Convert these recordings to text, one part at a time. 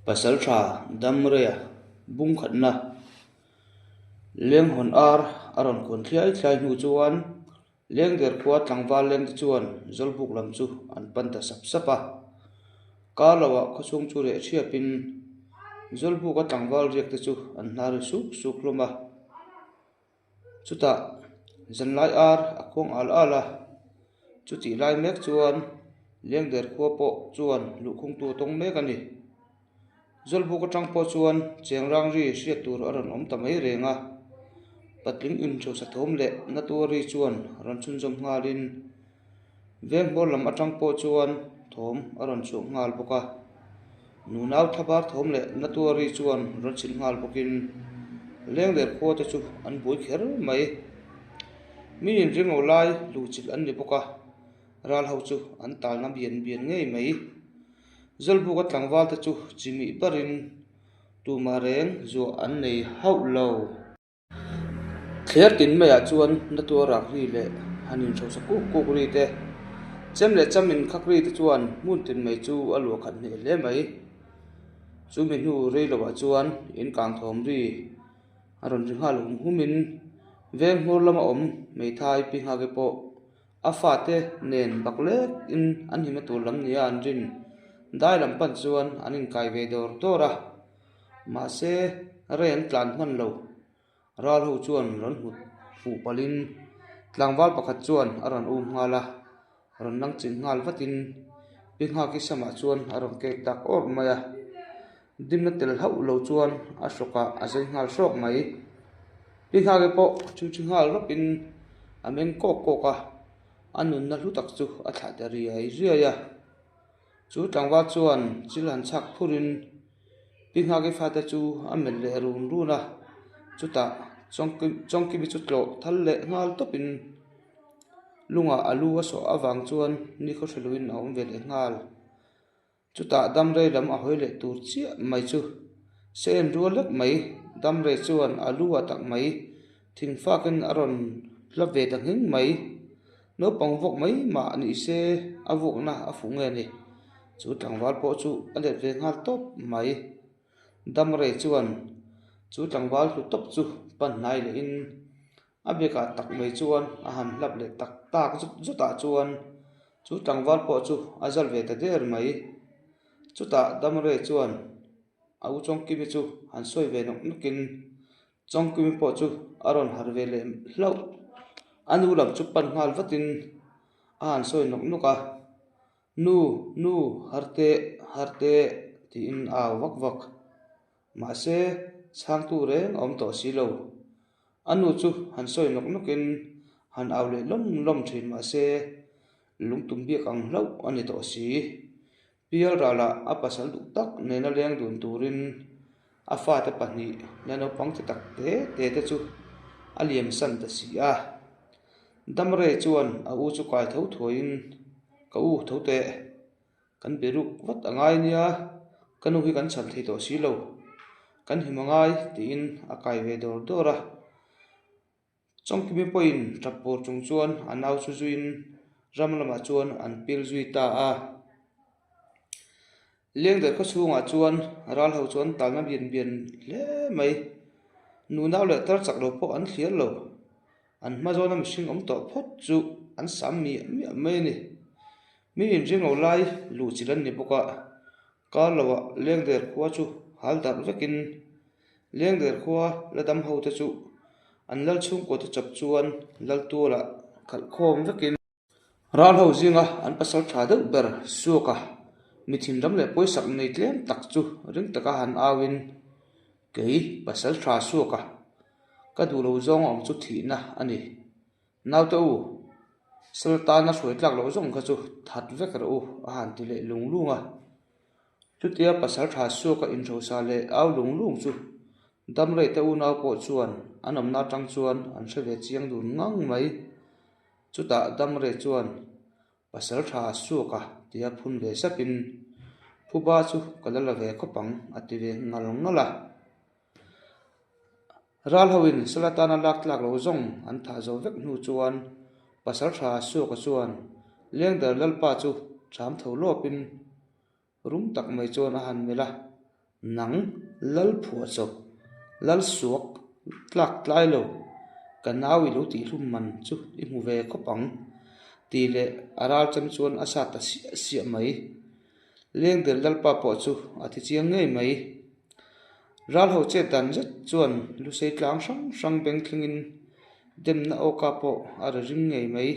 Pasalṭha Damreia bungkhatna Lenghawn ar a rawn khawn thliai thliai hnu chuan Lengder khua tlangval lengte chuan Zawlbuk lam chu an pan ta sap sap a. Kar loah khawchhung chu reh ṭhiapin Zawlbuka tlangval riakte chu an hnar ri suk suk hlawm a. Chutah zanlai ar a khuang al al a, chutih lai mek chuan Lengder khua pawh chuan luhkhungtu a tawng mek a ni. Zawlbuk atang pawh chuan chengrang ri hriat tur a rawn awm ta mai reng a, patling inhrosa thawm leh natuar ri chuan rawn chhunzawm nghalin Veng hmawr lam atang pawh chuan thawm a rawn chhuak nghal bawk a, nunau thlabar thawm leh natuari chuan rawn chhilh nghal bawkin lengler khua te chu an buai kher mai. Mi inring lo lai luhchilh an ni bawk a, ral ho chu an talna bian bian ngei mai. Zawlbuka tlangval te chu chimih barin tumah reng zuah an nei hauh lo. Thler tin maiah chuan natuar rak ri leh han inhrosa kuk kuk ri te, chem leh cham inkhak ri te chuan hmun tin mai chu a luah khat hneh hle mai. Chumi hnu rei lovah chuan in kang thawm ri a rawn ri nghal hum hum in veng hmawr lama awm hmeithai pi nghak pawh a fate nen bak lek in an himna tur lam nia an rin dai lam pan chuan an inkai ve dawr dawr a. Mahse, rei an tlan hman lo. Ral ho chuan rawn hmu fuh palhin tlangval pakhat chuan a rawn um nghal a, rawn lang chilh nghal vatin Pi Nghaki samah chuan a rawn kek dak awrh mai a. Dimna tel hauh lo chuan a hrawkah a zai nghal hrawk mai. Pi Nghaki pawh chhungchhi nghal rawpin a meng kawk kawk a, a nunna hlu tak chu a thlah ta riai riai a. Chu tlangval chuan chil han chhak phurin Pi Nghaki fate chu a melh leh run run a, chutah Chawngkimi chu tlawh thal leh nghal tawpin lungah a lu a sawh avang chuan nikhaw hre loin a awm ve leh nghal. Chutah damrei lam a hawi leh tur chiah mai chu se en rual lek mai, damrei chuan a lu ah tak mai thingfakin a rawn hlap ve ta nghing mai. Naupang vuak mai mah ni se a vuakna a fuh nge ni? Chu tlangval pawh chu a let ve nghal tawp mai. Damrei chuan chu tlangval hlu tawp chu pan hnai lehin a biakah tak mai chuan a han hlap leh tak tak zut zutah chuan chu tlangval pawh chu a zal ve ta der mai. Chutah Damrei chuan a u Chawngkimi chu han sawi ve nawk nawkin Chawngkimi pawh chu a rawn harh ve leh hlauh. A nu lam chu pan nghal vatin a han sawi nawk nawk a, Nu, nu, har teh, har teh tiin a au vak vak. Mahse, chhangtu reng a awm tawh si lo. A nu chu han sawi nawk nawkin han au leh lawm lawm thin mahse, lungtum biak ang hlauh a ni tawh si. Pial ralah a pasal duh tak nena leng dun turin a fate pahnih la naupang che tak te te te chu a liam san ta si a. Damrei chuan a u chu kai tho thuaiin, Ka u tho teh, kan be ruk vat a ngai nia, ka nu hi kan chhan thei tawh si lo, kan him a ngai tiin a kai ve dawr dawr a. Chawngkimi pawhin tap pawr chung chuan a nau chu zuiin ram lamah chuan an pil zui ta a. Lengder khaw chhungah chuan ral ho chuan talna bian bian hle mai. Nunau leh tar chak lo pawh an thlir lo. An hma zawna mihring awm tawh phawt chu an sam miah miah mai a ni. Mi inring lo lai luhchilh an ni bawk a. Kar loah Lengder khua chu hal darh vekin Lengder khua la dam ho te chu an lal chhungkaw te chawp chuan lal tualah khalh khawm vekin ral ho zinga an pasal tha deuh ber Suaka mi thinram leh pawisak nei tlem tak chu ring taka han auin kei pasal tha Suaka ka duh lo zawng a awm chu thihna a ni. Naute u, sal tana hruai tlak loh zawng kha chu that vek rawh u a han ti leh lung lung a. Chutia pasal tha suaka inhrosa leh au lung lung chu Damreite unau pawh chuan an awmna atang chuan an hre ve chiang dun ngang mai. Chutah Damrei chuan pasal tha suaka tia phun ve sapin Phuba chu ka la la ve khawp ang a ti ve ngal ngal a. Ral hoin sal atana lak tlak lo zawng an thah zo vek hnu chuan pasal tha Suaka chuan Lengdar Lalpa chu ṭham tho lawpin rum tak mai chuan a han melh a. Nang lal phuahchawp, lal suak tlak tlai lo, ka nau i lo tihhlum man chu i hmu ve khawp ang, tih leh a ral chem chuan a sat ta siah siah mai. Lengder lalpa pawh chu a thi chiang ngei mai. Ral ho chet dan zet chuan lusei tlang hrang hrang beng thlengin demna awka pawh a ri ring ngei mai.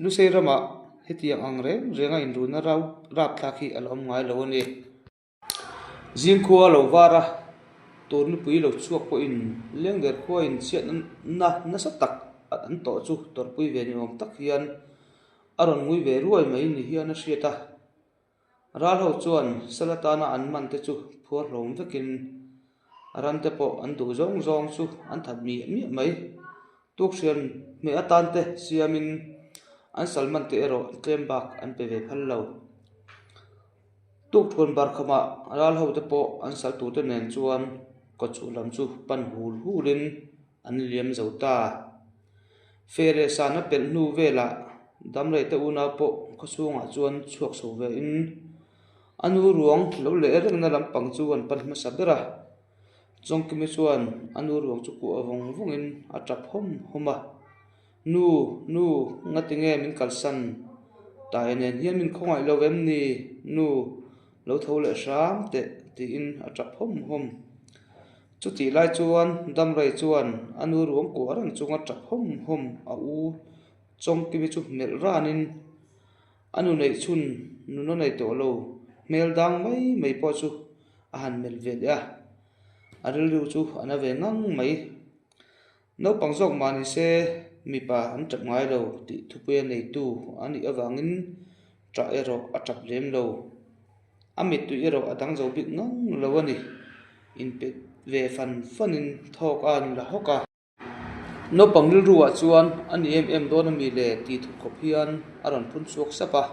Lusei ramah hetiang ang reng renga inruna rapthlak hi a la awm ngai lo a ni. Zingkhua lo var a, tur nupui lo chhuak pawhin Lengder khua inchhiatna nasa tak an tawh chu tawrhpui ve ni awm tak hian a rawn ngui ve ruai mai ni hian a hriat a. Ral ho chuan sal atana an man te chu phuar hlawm vekin ran te pawh an duh zawng zawng chu an that miah miah mai. Tukhrian hmeh atan te siamin an sal man te erawh tlem bak an pe ve phal lo. Tukthuan bar khamah ral ho te pawh an sal tur te nen chuan kawtchhuah lam chu pan hul hulin an liam zo ta. Feh leh sana pelh hnu velah Damrei te unau pawh khawchhungah chuan chhuak chho ve in a nu ruang lo leh rengna lampang chu an pan hmasa ber a. Chawngkimi chuan a nu ruang chu kuah vawng vawngin a tap hawm hawm a, Nu, nu, ngati nge min kalsan? Taia nen hian min khawngaih lo em ni? Nu, lo tho leh hram teh tiin a tap hawm hawm. Chutih lai chuan Damrei chuan a nu ruang kuah reng chunga tap hawm hawm a u Chawngkimi chu melh ranin a nu neih chhun nun a nei tawh lo hmel dang mai mai pawh chu a han melh ve leh a, a rilru chu a na ve ngang mai. Naupang zawk mah ni se mipa an tap ngai lo tih thupuia neitu a nih avangin ṭah erawh a tap lem lo. A mittui erawh a dang zo bik ngang lo a ni. Inpet ve fan fanin thawk a an la hawk a. Naupang rilruah chuan a ni em em dawn a mi le tih thup khawp hian a rawn phun chhuak sap a.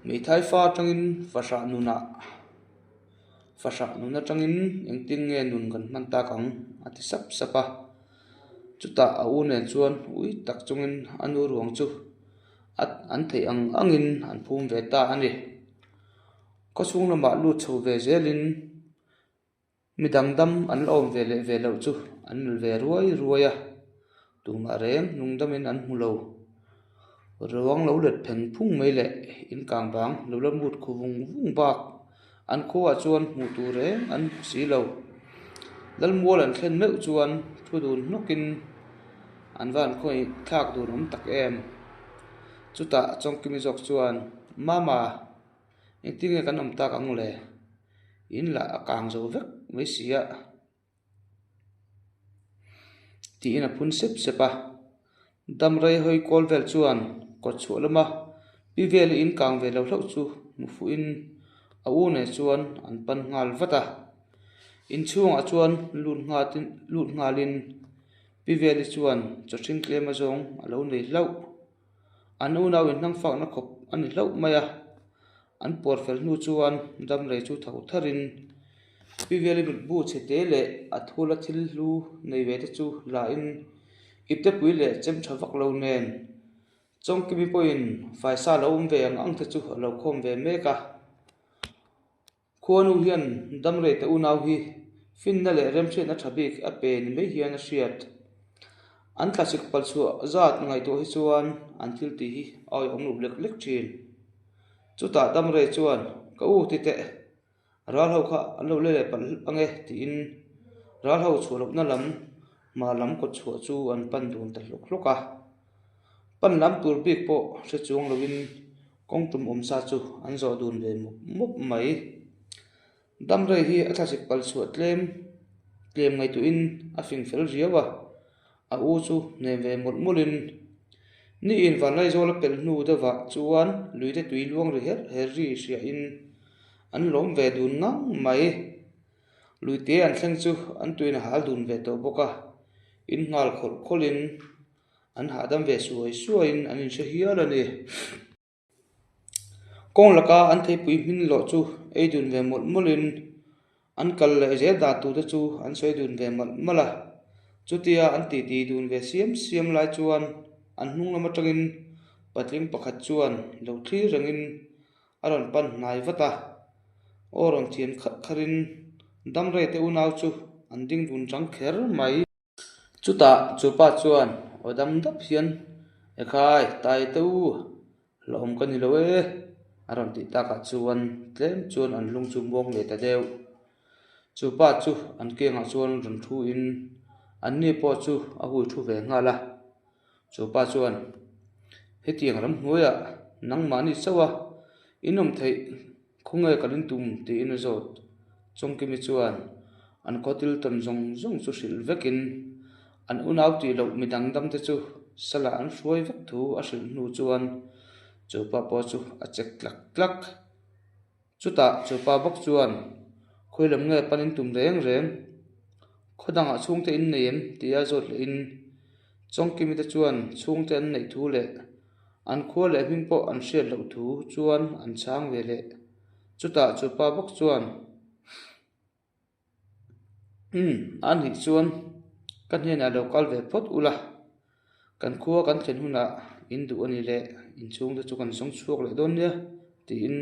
Hmeithai fa atangin fahrah nunah fahrah nun atangin engtin nge nun kan hman tak ang a ti sap sap a. Chutah a u nen chuan ui tak chungin a nu ruang chu an theih ang angin an phum ve ta a ni. Khawchhung lamah lut chho ve zelin. Mi dangdam an la awm ve leh ve loh chu an nul ve ruai ruai a, tumah reng nungdamin an hmu lo. Ruang lo let pheng phung mai leh in kang bang lo la mut khu vung vung bak an khuaah chuan hmuh tur reng an hmu si lo. Lalmual an thlen meuh chuan thu dun hnawkin an va han khawngaih thlak dun awm tak em. Chutah Chawngkimi zawk chuan, Mama, engtinge kan awm tak ang le? In lah a kang zo vek mai si a tiin a phun sep sep a. Damrei hawi kawl vel chuan kawt chhuah lama pi vela in kang ve lo hlauh chu hmu fuhin a u nen chuan an pan nghal vat a. Inchhungah chuan lut nghalin lut nghalin pi veli chuan chaw hring tlem azawng a lo nei hlauh. An unau inhnang fakna khawp a ni hlauh mai a. An puar fel hnu chuan damrei chu tho tharin Pi Veli mutbu chhe te leh a thula thil hlu nei ve te chu la in iptepui leh chem tha vak lo nen Chawngkimi pawhin faisa lo awm ve ang ang te chu a lo khawm ve mek a. Khuanu hian damrei te unau hi finna leh remhriatna tha bik a pe ni mai hian a hriat. An thlasik pal chhuah zat ngaihtuah hi chuan an thil tih hi a awihawm lo lek lek thin. Chutah damrei chuan, Ka u ti teh, ral ho kha an lo le leh palh ang e tiin ral ho chhuah lohna lam hmar lam kawt chhuah chu an pan dun ta hlawk hlawk a. Pan lam tur bik pawh hre chuang loin Kawng tum awm sa chu an zawh dun ve mawp mawp mai. Damrei hi a thlasik pal chhuah tlem tlem ngaihtuahin a fing fel riau a, a u chu hnem ve mawlh mawlhin ni in Vanlaizawl a pelh hnu deuhah chuan luite tui luang ri her her ri hriahin an lawm ve dun ngang mai. Luite an thleng chu an tuin a hal dun ve tawh bawk a, in nghal khawlh khawlhin An hahdam ve suai suaiin an inhre hial a ni. Kawng laka an theipui hmin lawh chu ei dun ve mawlh mawlhin an kal leh zel dan turte chu an sawi dun ve malh malh a. Chutia an titi dun ve siam siam lai chuan an hnung lam atangin patling pakhat chuan lo thlir rengin a rawn pan hnai vat a. Aw rawn thian kharh kharhin Damrei te unau chu an ding dun chang kher mai. Chutah chupa chuan aw dam dap hian, Ekhai, tai te u, hlauhawm ka ni lo e, a rawn tih takah chuan tlem chuan an lung chu muang leh ta deuh. Chupa chu an kiangah chuan rawn thu in anni pawh chu a hui thu ve nghal a. Chupa chuan, Hetiang ramhnuaiah nangmahni chauha in awm theih Khawnge ka rin tum tiin a zawt. Chawngkimi chuan an khaw til tawn zawng zawng chu hrilh vekin an unau tih loh mi dangdam te chu salah an hruai vek thu a hrilh hnu chuan chupa pawh chu a chek tlak tlak. Chutah chupa bawk chuan khawi lam nge panin tum reng reng khaw dangah chhungte in nei em tia zawt lehin Chawngkimi te chuan chhungte an neih thu leh An khua leh hming pawh an hriat loh thu chuan an chhang ve leh. Chutah chu pa bawk chuan, Umm, a nih chuan ka hnenah lo kal ve phawt ula, kan khua kan thlen hunah in duh a ni leh inchhungte chu kan zawng chhuak leh dawn nia, tiin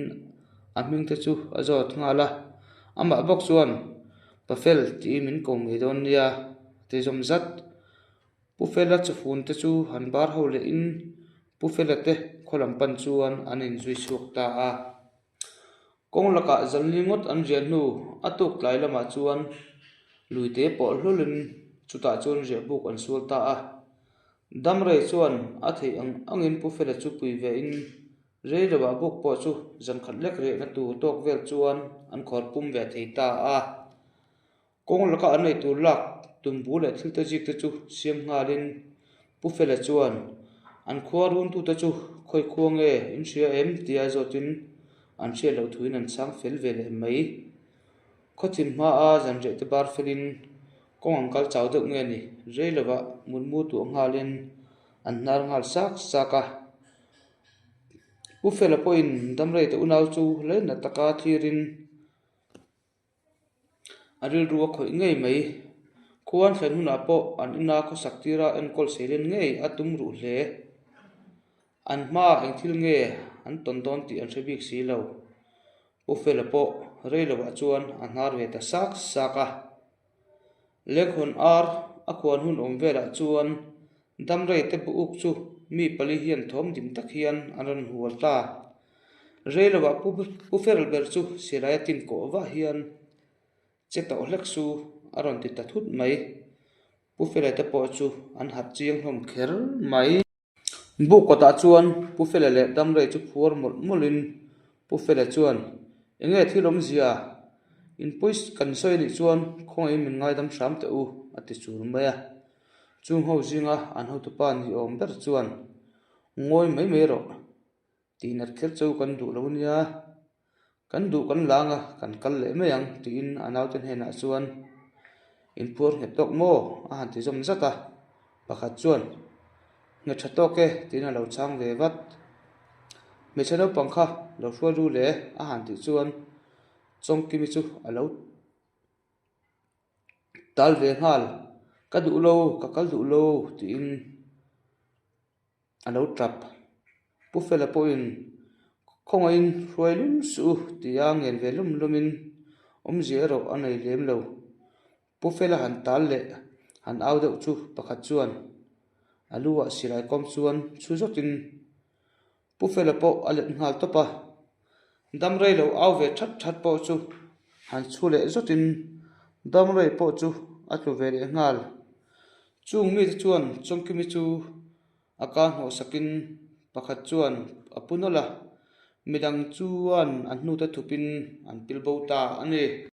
a hmingte chu a zawt nghal a. Amah bawk chuan, Pafel tiin min ko ngei dawn nia, a ti zawm zat. Pu Fela chufun te chu han bar ho leh in Pu Fela te khaw lam pan chuan an inzui chhuak ta a. Kawng lakah zalni ngawt an riah hnu a tuk tlai lamah chuan luite pawh hlawl in chutah chuan riah buk an sual ta a. Damrei chuan a theih ang angin Pu Fela chu pui ve in rei loah buk pawh chu zankhat lek riahna tur tawk vel chuan an khawr pum ve thei ta a. Kawng laka an eitur lak tumbu leh thil te zik te chu siam nghalin Pu Fela chuan an khua runtute chu khawi khua nge in hria em tia zawtin an hriat loh thuin an chhang fel ve leh mai. Khawthim hmaa zanriah te bar felin kawng an kal chau deuh nge ni rei lovah mutmu tuah nghalin an hnar nghal sak sak a. Pu Fela pawhin damreite unau chu lainat taka thlirin A rilru a khawih ngei mai. Khuan thlen hunah pawh an ina khawsak tira enkawl seilen ngei a tum ruh hle. An hmaah eng thil nge an tawn dawn tih an hre bik si lo. Pu Fela pawh rei lovah chuan a hnar ve ta sak sak a. Lekhawn ar a khuan hun awm velah chuan Damrei te bu uk chu mi pali hian thawm dim tak hian an rawn hual ta. Rei lovah Pu Ferel ber chu silai a tin kawh vah hian che tawh hlek su a rawn ti ta thut mai. Pu Fela te pawh chu an harh chiang hlawm kher mai. Buk kawtah chuan Pu Fela leh Damrei chu phuar mawlh mawlhin Pu Fela chuan, Enge thil awmzia? In pawi kan sawi anih chuan khawngaihin min ngaidam hram teh u, a ti chul mai a. Chung ho zinga an hotupa ni awm ber chuan, Ngawi mai mai rawh, tihnat kher chu kan duh lo nia. Kan duh kan lang a, kan kal leh mai ang, tiin a naute hnenah chuan, Inphuar nghet tawk maw? a han ti zawm zat a. Pakhat chuan, Nghet tha tawk e, tiin a lo chhang ve vat. Hmeichhe naupang kha lo hruai ru le, a han tih chuan Chawngkimi chu a lo tal ve nghal. Ka duh lo, ka kal duh lo, tiin. A lo tap. Pu Fela pawhin khawngaihin hruai lul suh u tia ngen ve lum lumin awmzia erawh a nei lem lo. Pu Fela han tal leh han au deuh chu pakhat chuan a lu ah silai kawm chuan chhu zawtin Pu Fela pawh a let nghal tawp a. Damrei lo au ve that that pawh chu han chhu leh zawtin Damrei pawh chu a tlu ve leh nghal. Chung mite chuan Chawngkimi chu a ka hnawh sakin pakhat chuan a pu nawlh a, midang chuan an hnute thupin an pil bo ta a ni.